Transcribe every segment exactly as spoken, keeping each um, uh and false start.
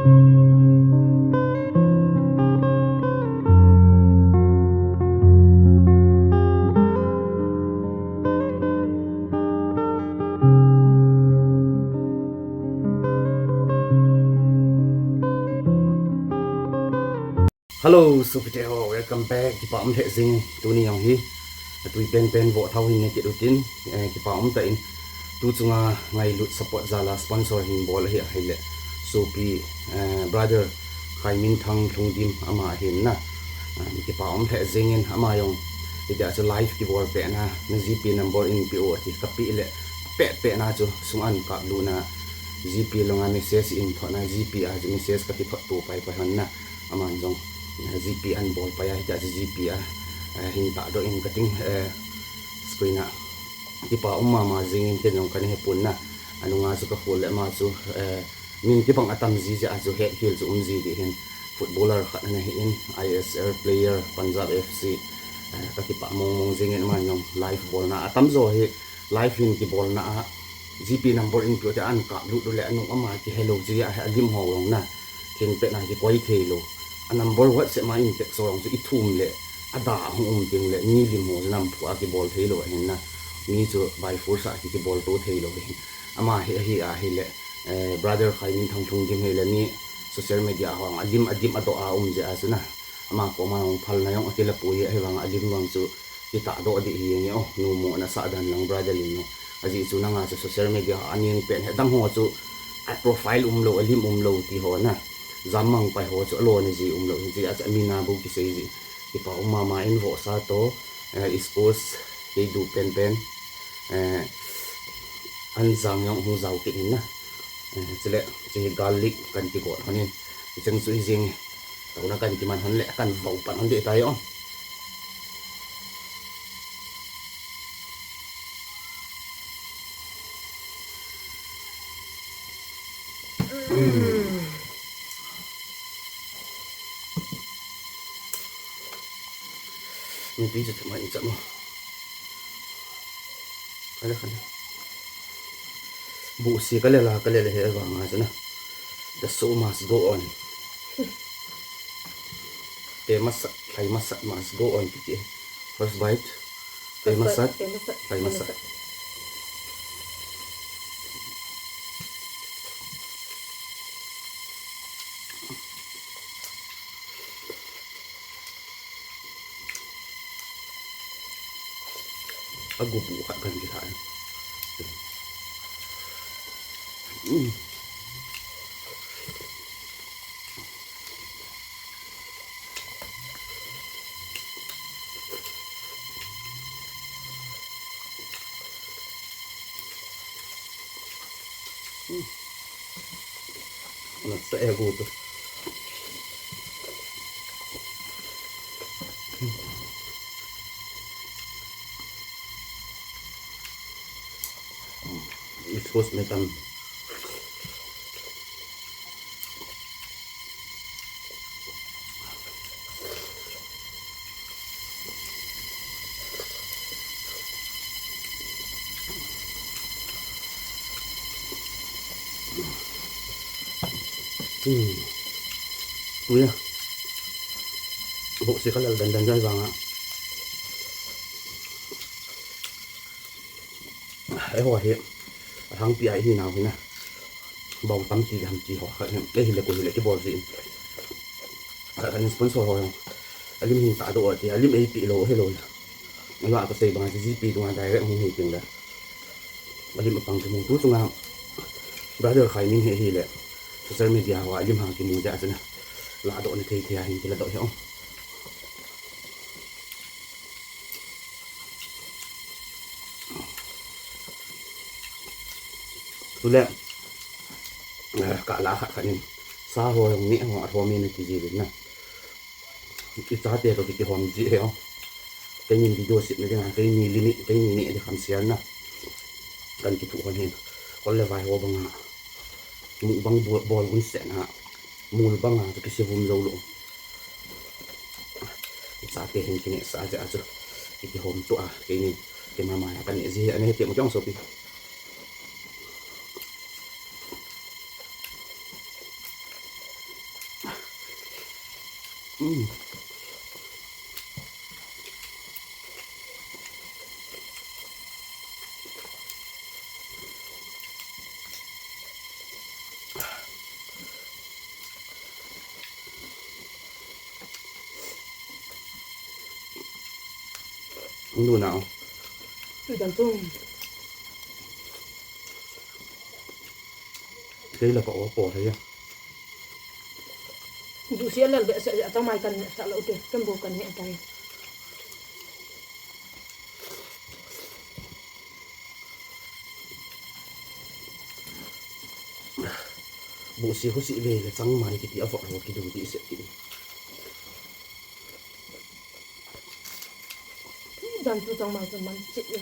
Hello, sopite ho, welcome back. Kipa um lheh jing, tuni jong hi atui penpen vo thau hin ne kit utin, eh, kipa um tah in. Tu chunga ngailut support jal a sponsor hin bol ahi, ahile sopi, eh, brother Khaiminthang Lhungdim ama ahin na. Ah, kipa um lheh jingin ama jong hitia chu live kibol pehna, na GPay number in pe o ati, kapeh le peh pehna chu sum an kaplutna GPay langa message in thotna GPay a chu message kakithot to pai pai hon na. Aman jong, eh, GPay an bol pai a, hitia chu GPay a, eh, hin tahdoh in kating, eh, screen a. Kipa um mama jingin ken jong kana hepon na. Anunga chu kakhol le ama chu, eh, min kibang atam ji jeh a chu hetkhel chu um ji ding hin. Footballer khat ana hi in, I S L player, Punjab F C, eh, kakipa mong mong jingin aman jong live bolna atam jo hi, live hin kibolna a, GPay number in pe o tia an kaplut u le anung ama kihelou jeh a, alim ho jong na, thengpet na kikoi thei lou. A number WhatsApp ma in text jong chu ithum le, ada hung um teng le, mi lim ho chu namphu a kibol thei lou ahin na, mi chu by force a ki, kibol to thei lou ahin. Ama hi, ahi ahile, eh, brother Khaiminthang Lhungdim hile mi social media ho a lim adim adoh a um jeh a chu na. Ama koma jong phalna jong akila poi, ahivang a lim vang chu kitahdoh ding hi nge o, numo nasah dan lang brother lim no. Ajeh chu nanga chu social media a neng pen he dang ho chu a profile umlou, alim umlou ti ho na. Jammang pai ho chu alona ji umlou, hijeh a chu amin a bou kisei ji. Kipa um mama in vohsa to, eh, squash, kei du penpen, eh, an jang jong hung jao kit in na. Eh, chule, chu hi garlic kan kigot hon in. Hicheng chu hi jing, taona kan kiman hon le, kan vau pan hon ding tai o. Mipi chu themai chamo. Kale, kale. Busi kale la, kale le he vanga chu na. The show must go on. Te masat, hlai masat must go on kiti. First bite. Te masat, hlai masat. Agup u khat kan kithah. Mm. Nasa e guto. Iskos metam. Hmm. Tuya. Busi kalal dandan jai vanga. Eiho hi, alhangpi a ihi nau hi na. Bou tampi ham ti ho, khat hin, eihile koi hile kibol jin. Khat khat in sponsor ho jong. Alim hin tahdoh ti, alim eipeh lou, hilou. Ala kasei bang chu GPay dunga direct hung hi teng le. Alim apang kimu tu chunga. Brother Khai Min hi hile. Social media ho alim ha kimu jeh a chu na. Ladoh na thei thei a hin kiladoh hi o. Tule, eh, kala khat khat in, sa ho jong neh ho athom in ati ji uvin na. Ichate toh kihom ji e o. Keinin video sepna dinga, keini limit, keini neh ding khamsial na. Kan kithuh hon hin. Kol le vai ho banga. Mukbang bol, bol un seh na. Mul banga, chu kisevum jou lou. Ichate hin kinehsah jeh a chu. Kihom tua, keini. Keima maia kaneh ji, aneh ti mo chong sopi. Mm. Nuna. Tui dan tung. Kei la pa o po thei. Du sia lel be se, atang mai kan sa lo te, kan bo kan he tai. Busi husi ve le chang mai kiti a vok lo ki du ti se ki. Dan tu chang mai kan man chit ni.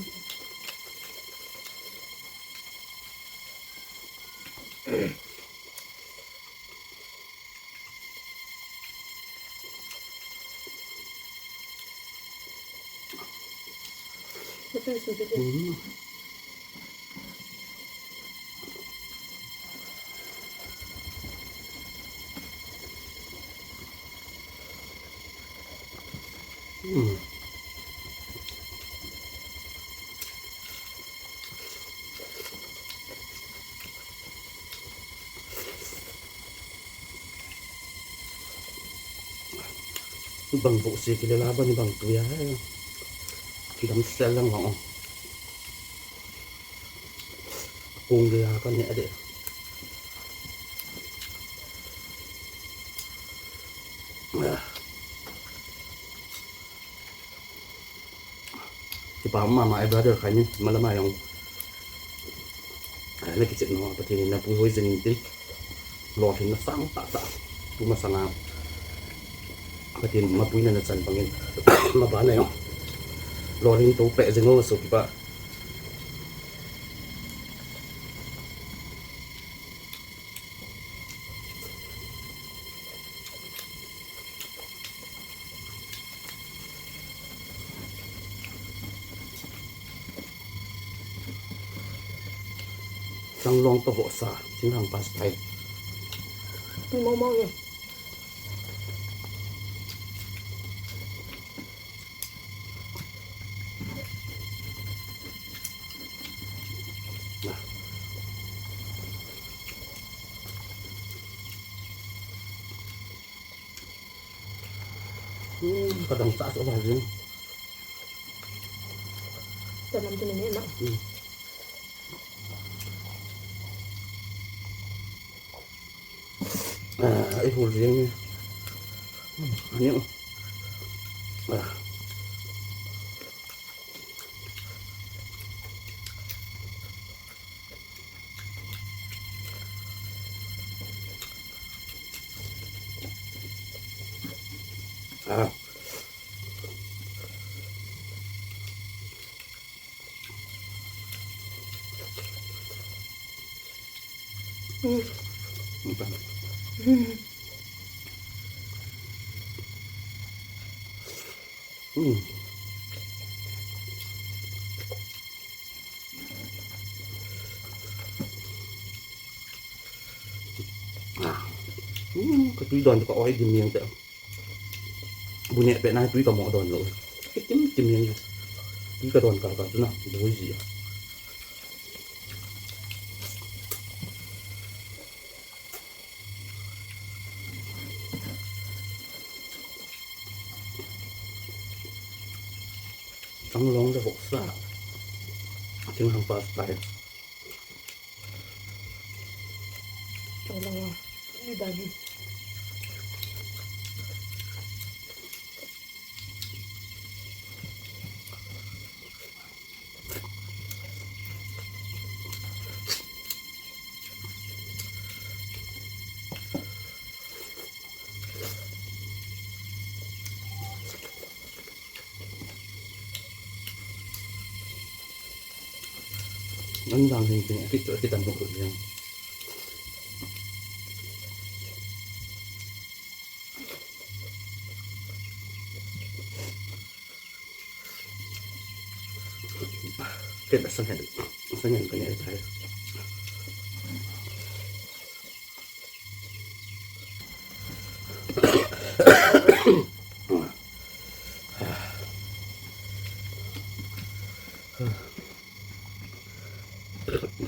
Betul, betul. Hmm. Hmm. Bang bo si kile la bang bang tu ya. Kidam sel lang ong. Kung dia kan ne de. Kipa mama, eh, brother Khaini, malama jong. Eh, na kichep nau, Pathen in napui hoi jing in tin. Lolhinna sang tah tah. Tuma sanga. Pathen mapuina nachan bangin. Mabana jong. Lolhin to pe jing o so kipa. Changlong to vohsa, thinglhang pa style. Tui mong mong e. Hmm, kadang sa so ba jing. Tanam tu ni na. Hmm. Ah, eh, hol jing ni. Hmm, ani. Ah. Ah. Hmm. Apa? Hmm. Hmm. Ah. Hmm, ka tui don ka oi dim yang ta. Bu neh pet na tui ka mo don lou. Kitim tim jeng. Tui ka don kal kal chu na, boi ji. Changlong le vohsa. Thinglhang pa style. Changlong a. Ni dan hi. Nandang hing hing, akit, akit ang bukut yang. Kaya sangan, sangan kanya tayo.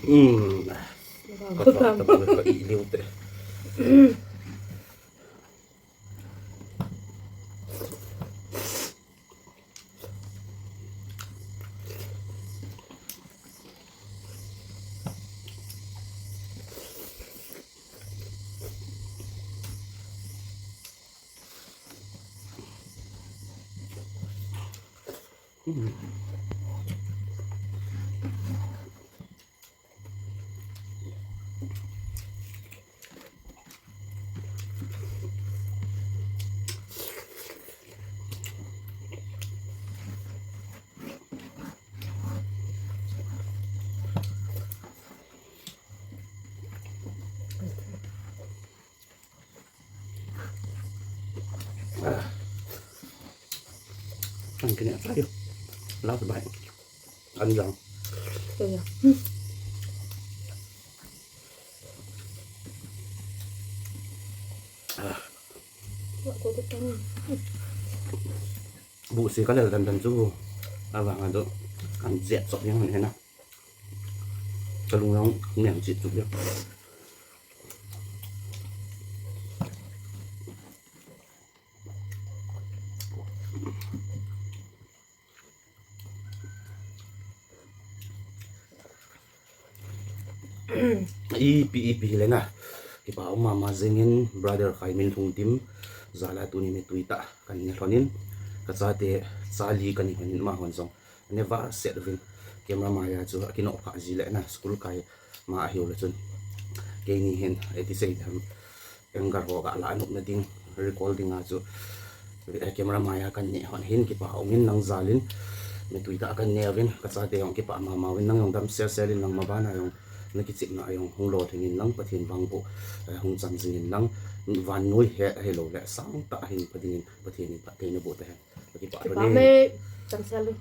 Hmm. Ka ta ta ka i liu te. Ang kini apa yo? Last bite. Ang lang. Kaya. Ah. Wah, ko tu kan. Bu si kalel dan dan chu. Avang ado. Ang jet sok yang ni na. Kalung yang neng jet chu ya. Ipi, ipi hile na. Kipa um mama jingin brother Khaiminlhung Tim jal a tuni mi tui tah kan ne lhonin. Ka chate chali kan ne lhonin amahon jong. Neva set uvin. Camera maya chu akinoh pha ji le na school kai ma ahiu le chun. Keini hin, eti sei tham. Angle ho ga la nop na ding, recall ding a chu, eh, camera maya kan ne hon hin kipa umin nang jal in, mi tui tah kan ne uvin, ka chate jong kipa mama uvin, nang jong dam sel sel in nang ma bana jong, na kichepna a jong hung lolhing in nang Pathen vang boh, eh, hung cham jing in nang, vannoi het ahilou le, sang tah hin pha ding in, Pathen in phatthei na boh ta hen. Kipa, kipa uvin. Me, cham sel in.